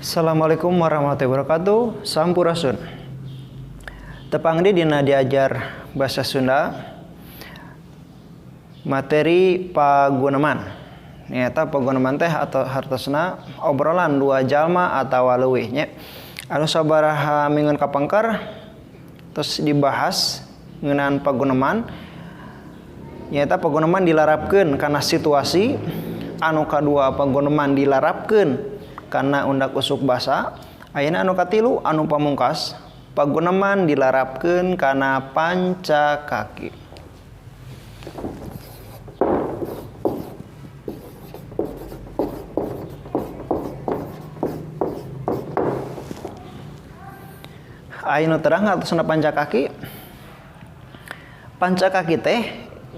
Assalamualaikum warahmatullahi wabarakatuh. Sampurasun. Tepang di dina diajar bahasa Sunda materi paguneman. Nyata paguneman teh atau hartosna obrolan dua jalma atawa leuwih nya. Anu sabaraha minggon kapengker terus dibahas ngeunaan paguneman. Nyata paguneman dilarapkeun kana situasi, anu kadua paguneman dilarapkeun kana undak usuk basa, ayeuna anu katilu anu pamungkas paguneman dilarapkeun kana pancakaki. Ayeuna terang atasna pancakaki. Pancakaki teh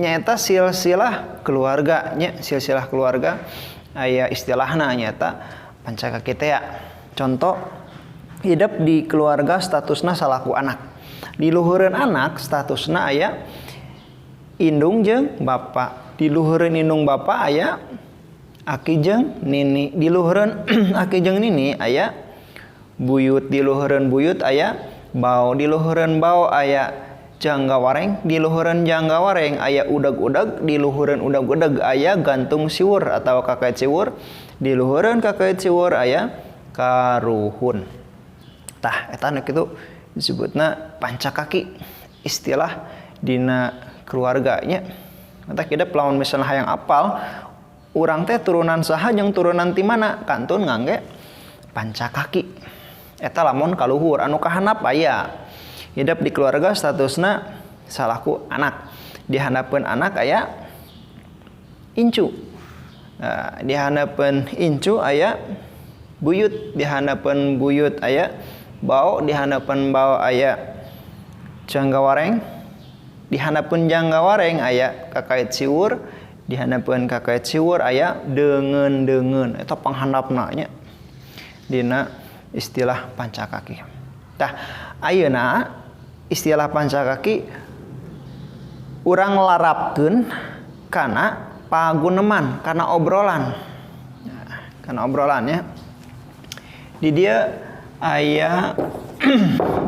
nyaeta silsilah keluarga nya, silsilah keluarga aya istilahna nyaeta pancakaki teh ya. Contoh hidup di keluarga statusna salaku anak. Di luhureun anak statusna aya indung jeung bapa. Di luhureun indung bapa aya aki jeung nini. Di luhureun aki jeung nini aya buyut. Di luhureun buyut aya bao. Di luhureun bao aya jangga wareng. Di luhureun jangga wareng aya udag-udag. Di luhureun udag-udag aya gantung siwur atau kakait siwur. Di luhureun kakait siwur aya karuhun. Tah eta nu kitu disebutna pancakaki, istilah dina keluarganya. Eta kita lamun misalnya hayang apal urang teh turunan saha jeung turunan ti mana kantun ngangge pancakaki. Eta lamun kaluhur anu kahanap aya hidup di keluarga statusna salaku anak. Di handapeun anak aya incu. Nah, di handapeun incu aya buyut, di handapeun buyut aya bao, di handapeun bao aya jangga wareng, di handapeun jangga wareng aya kakait siwur, di handapeun kakait siwur aya deungeun-deungeun. Eta panghandapna nya dina istilah pancakaki. Tah ayeuna istilah pancakaki urang larapkeun kana paguneman, kana obrolan. Nah, kana obrolannya di dia aya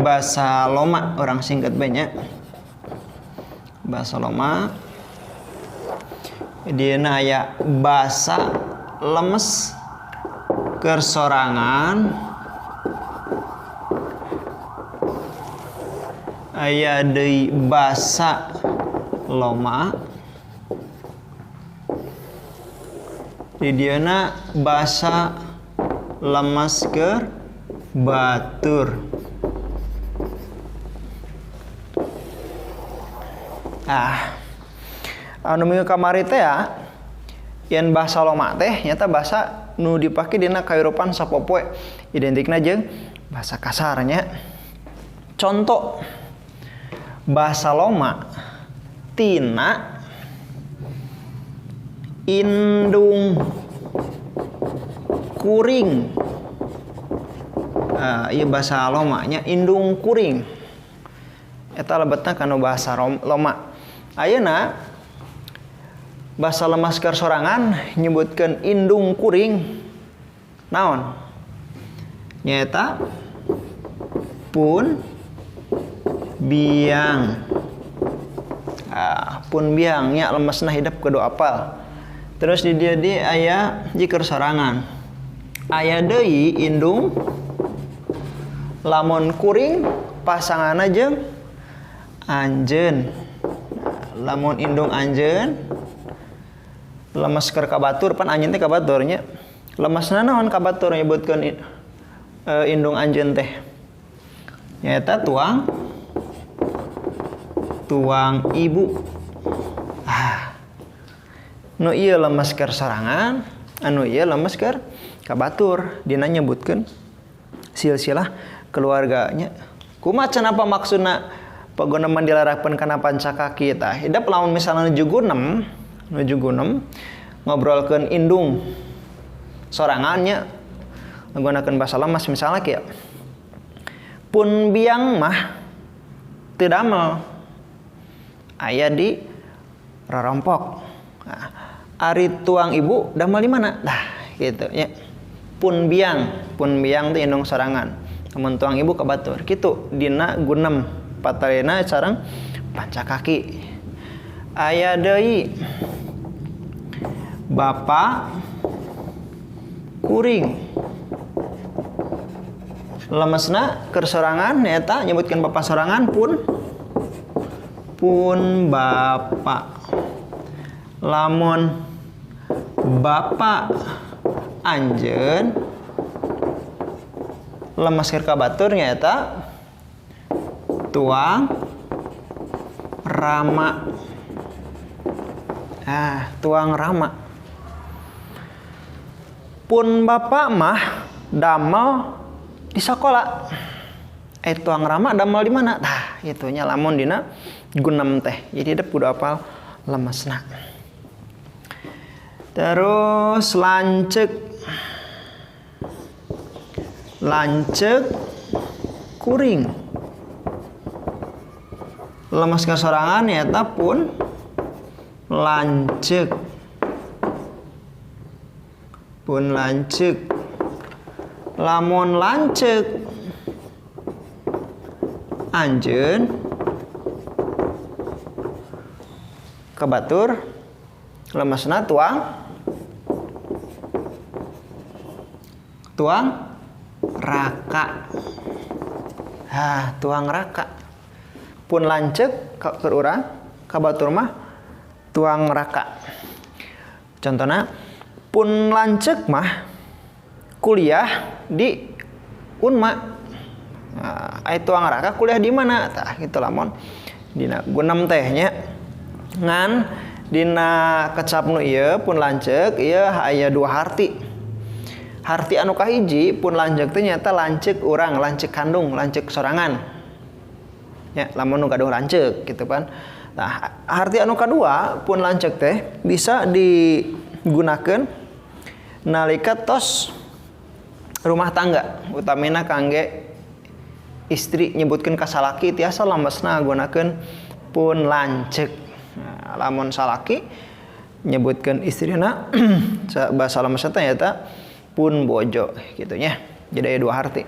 bahasa Loma, orang singkat banyak bahasa Loma. Di aya bahasa lemes kersorangan, aya deui bahasa Loma, di dieuna bahasa lemes keur batur. Ah, anu minggu kamari teh ya, yen bahasa Loma teh nyata bahasa nu dipake dina kahirupan sapopoe, identikna jeung bahasa kasarnya. Contoh bahasa Loma tina indung kuring. Ieu bahasa Lomanya indung kuring. Eta lebetna kana bahasa Loma. Ayeuna bahasa lemas keur sorangan nyebutkeun indung kuring naon? Nyaeta pun biang. Ah, pun biang nya lemesna hidup kudu apal. Terus di dieu di aya jikeur sorangan. Aya deui indung lamun kuring pasanganna jeung anjeun. Lamun indung anjeun lemes keur kabatur, pan anjeun teh kabatur nya. Lemesna naon kabatur nyebutkeun indung anjeun teh? Nyaeta tuang ibu. Ah. Nu ieu lemes keur sorangan, anu ieu lemes keur kabatur dina nyebutkeun silsilah keluarganya. Kumaha cenah apa maksudna paguneman dilarapkeun kana pancakaki tah? Hidup lamun misalna nuju gunem ngobrolkeun indung sorangannya menggunakan bahasa lemas misalnya kieu. Pun biang mah teu damel aya di rorompok. Nah, ari tuang ibu damel di mana? Nah, gitu ya. Pun biang, pun biang teh indung sorangan. Lamun tuang ibu ka batur. Kitu dina gunem patalina sareng pancakaki. Aya deui bapa kuring. Lemesna keur sorangan nyaeta nyebutkeun bapa sorangan pun bapa. Lamun bapa anjeun lemes keur ka batur nyaeta tuang rama. Ah, tuang rama. Pun bapa mah damel di sekolah. Tuang rama damel di mana? Tah, itunya lamun dina gunem teh. Jadi hidup kudu apal lemesna. Terus lanceuk. Lanceuk kuring. Lemes ka sorangan nyaeta pun lanceuk. Pun lanceuk. Lamun lanceuk anjeun ka batur lemesna tuang raka. Hah, tuang raka. Pun lanceuk ka keur urang ka batur mah tuang raka. Contohna pun lanceuk mah kuliah di Unma. Nah, ai tuang raka kuliah di mana? Tah kitu lamun dina gunem teh nya. Ngan dina kecap nu ieu pun lanceuk ieu aya dua harti. Harti anu kahiji pun lanceuk teh nyaeta lanceuk urang, lanceuk kandung, lanceuk sorangan. Ya, lamun nu gaduh lanceuk kitu pan. Nah, harti anu kadua pun lanceuk teh bisa digunakeun nalika tos rumah tangga, utamina kangge istri nyebutkeun ka salaki tiasa lemesna gunakeun pun lanceuk. Nah, lamun salaki nyebutkeun istrina bahasa lemesna teh nyaeta pun bojo gitu nya. Jadi aya dua harti.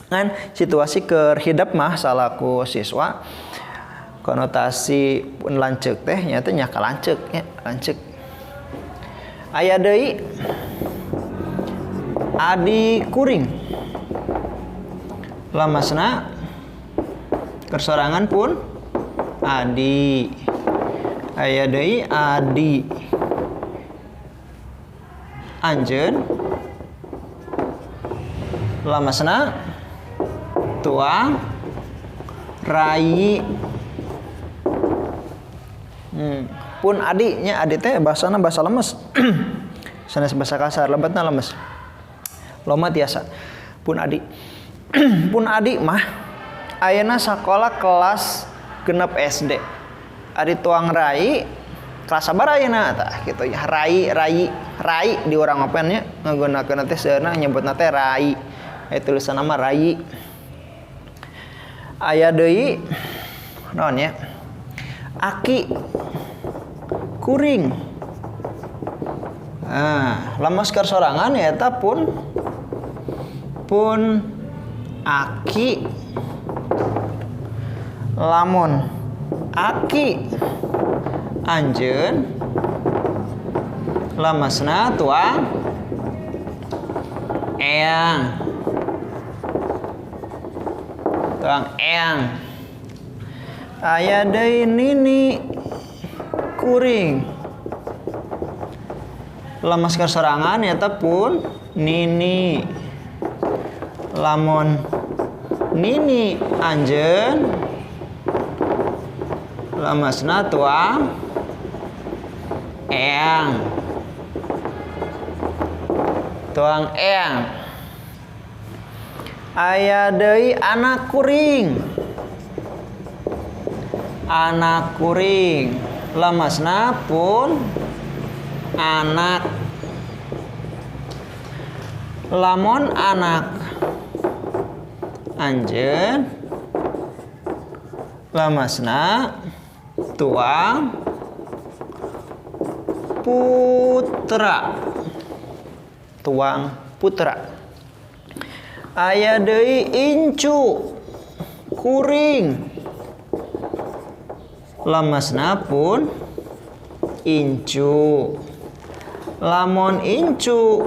Ngan situasi keur hidep mah salaku siswa konotasi pun lanceuk teh nyaeta nya ka lanceuk nya, lanceuk. Aya deui adi kuring. Lamasna keur sorangan pun adi. Aya deui adi anjeun lamasna tuang rai. Pun adinya, adi teh bahasana bahasa lemes. Sanes bahasa kasar, lebatna lemes. Loma tiasa. Pun adi. Pun adi mah ayeuna sakola kelas 6 SD. Adi tuang rai kelas sabaraha ayeuna tah kitu ya. Rai rai rai di urang open nya ngagunakeun teh seunah nyebutna teh rai. Aya tulisan nama rai. Aya deui naon nya? Aki kuring. Nah, lemes keur sorangan eta pun aki. Lamun aki anjeun lemesna tuang eyang. Tuang eyang. Aya deui nini kuring. Lemes keur sorangan eta pun nini. Lamun nini anjeun lemesna tuang eyang. Tuang eyang. Aya deui anak kuring. Anak kuring lemesna pun anak. Lamun anak anjeun lemesna tuang putra. Tuang putra. Aya deui incu kuring lemesna pun incu. Lamun incu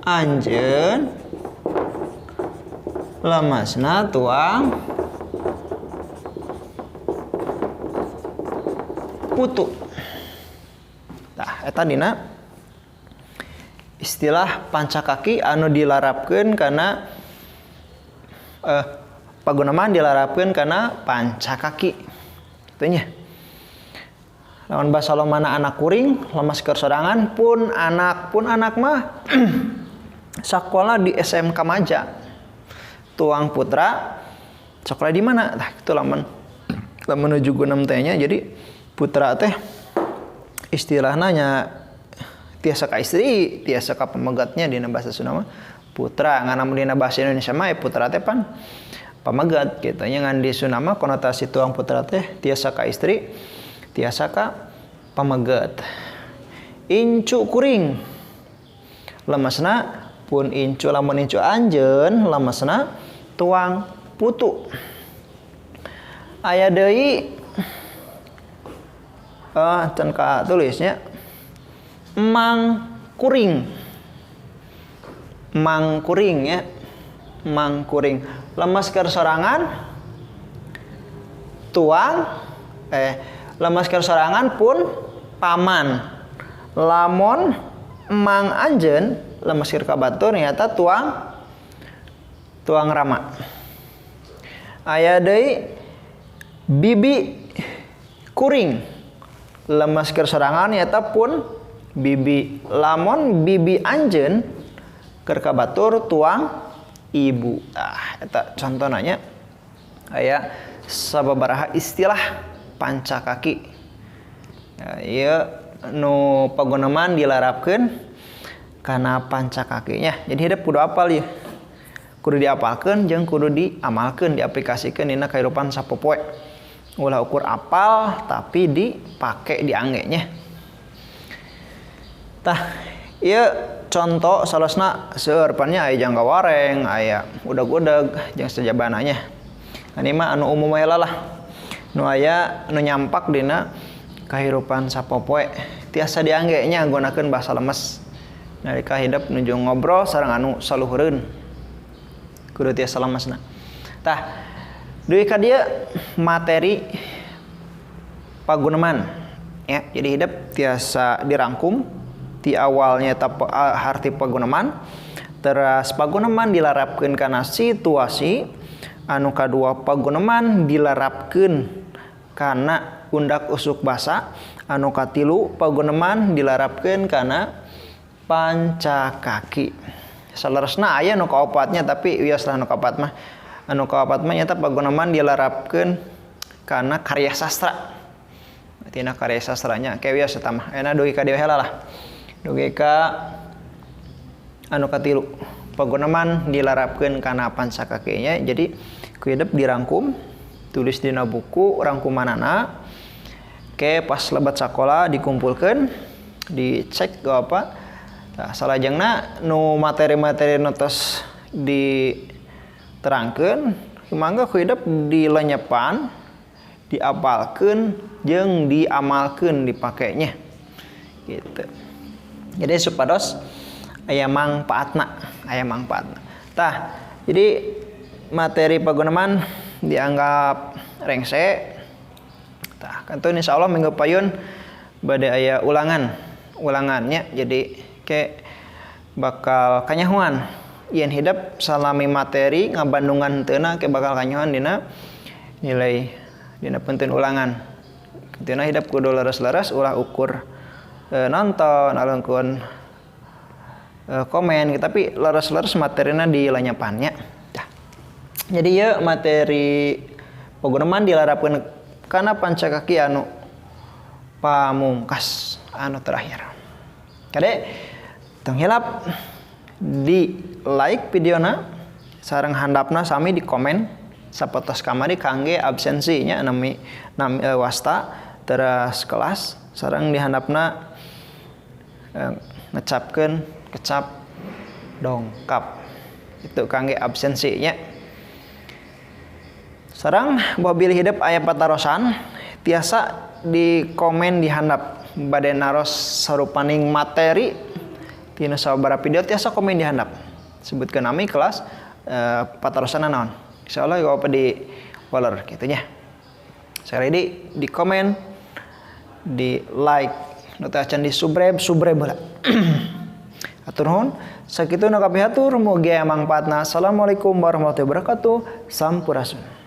anjeun lemesna tuang putu. Tah eta dina istilah pancakaki anu dilarapkeun kana paguneman dilarapkeun kana pancakaki. Kitu nya. Lamun basa lomana anak kuring lemes keur sorangan pun anak mah sakola di SMK Maja. Tuang putra sekolah di mana? Tah kitu lamun menuju gunem teh nya. Jadi putra teh istilahna nya tiasa ka istri, tiasa ka pamegatnya dina bahasa Sunda mah putra. Ngan lamun dina bahasa Indonesia mah putra teh pan pamegat kitu nya. Ngan di Sunda mah konotasi tuang putra teh tiasa ka istri, tiasa ka pamegat. Incu kuring lemesna pun incu. Lamun incu anjeun lemesna tuang putu. Aya deui can ka tulisnya mang kuring. Mang kuring ya. Mang kuring lemes keur sorangan tuang lemes keur sorangan pun paman. Lamun mang anjeun lemes keur ka batur nyata tuang rama. Aya deui bibi kuring lemes keur sorangan nyata pun bibi. Lamun bibi anjeun keur ka batur tuang ibu. Ah eta contohna nya. Aya sababaraha istilah pancakaki. Ya, ieu nu paguneman dilarapkeun kana pancakakinya. Jadi hidup kudu apal ieu. Kudu diapalkeun jeung kudu diamalkeun, diaplikasikeun dina kahirupan sapopoe. Ulah ukur apal tapi dipake diangge nya. Tah, ieu contoh salosna seueur pan nya, aya jangka wareng, aya udag-udag jeung sajabana nya. Ini mah anu umum we lah. Nu aya nu nyampak dina kahirupan sapopoe. Tiasa diangge nya gunakeun bahasa lemes. Nalika hidup nuju ngobrol sareng anu saluhureun. Kudu tiasa lemesna. Tah, dugi ka dieu materi paguneman ya. Jadi hidup tiasa dirangkum ti awalnya harti paguneman, teras paguneman dilarapkeun kana situasi, anu kadua paguneman dilarapkeun kana undak usuk basa, anu katilu paguneman dilarapkeun kana pancakaki. Saleresna aya nu kaopatnya tapi wios lah nu kaopat mah. Anu kaopat mah nyata paguneman dilarapkeun kana karya sastra. Tina karya sastranya ke wios eta mah. Ayeuna dugi ka dieu heula lah. Dugi ka anu katilu paguneman dilarapkeun kana pancakaki nya. Jadi ku hidup dirangkum, tulis dina buku rangkumanana, ke pas lebat sakola dikumpulkeun, dicek ke apa. Nah, salajengna nu materi-materi nu tos diterangkeun mangga ku hidup dilenyepan, diapalkeun jeung diamalkeun dipakenya gitu. Jadi supados aya mangpaatna, aya mangpaatna. Tah, jadi materi paguneman dianggap rengse. Tah, kantun insyaallah minggu payun bade aya ulangannya. Jadi ke bakal kanyahoan yen hidup salami materi ngabandungan teuna ke bakal kanyahoan dina nilai dina penteun ulangan. Dina hidup kudu leres-leres ulah ukur nonton alungkeun komen tapi leres-leres materina dilanyapannya. Tah. Jadi ieu materi paguneman dilarapkeun kana pancakaki anu pamungkas anu terakhir. Kade tong hilap di like videona sareng handapna sami di komen sapotos kamari kangge absensi nya nami wasta teras kelas sareng dihandapna ngecapkeun kecap Dongkap. Itu kangge absensi nya. Sareng boh bilih hidep aya patarosan tiasa di komen di handap, bade naros sarupaning materi tina sababaraha video tiasa komen di handap, sebutkan nami, kelas, patarosan naon, insyaallah apa di waler gitu nya. Sekali di komen, di like, nu acan di subscribe, subscribe heula. Hatur nuhun, sakitu nu kapihatur, mugi aya mangpaatna. Assalamualaikum warahmatullahi wabarakatuh. Sampurasun.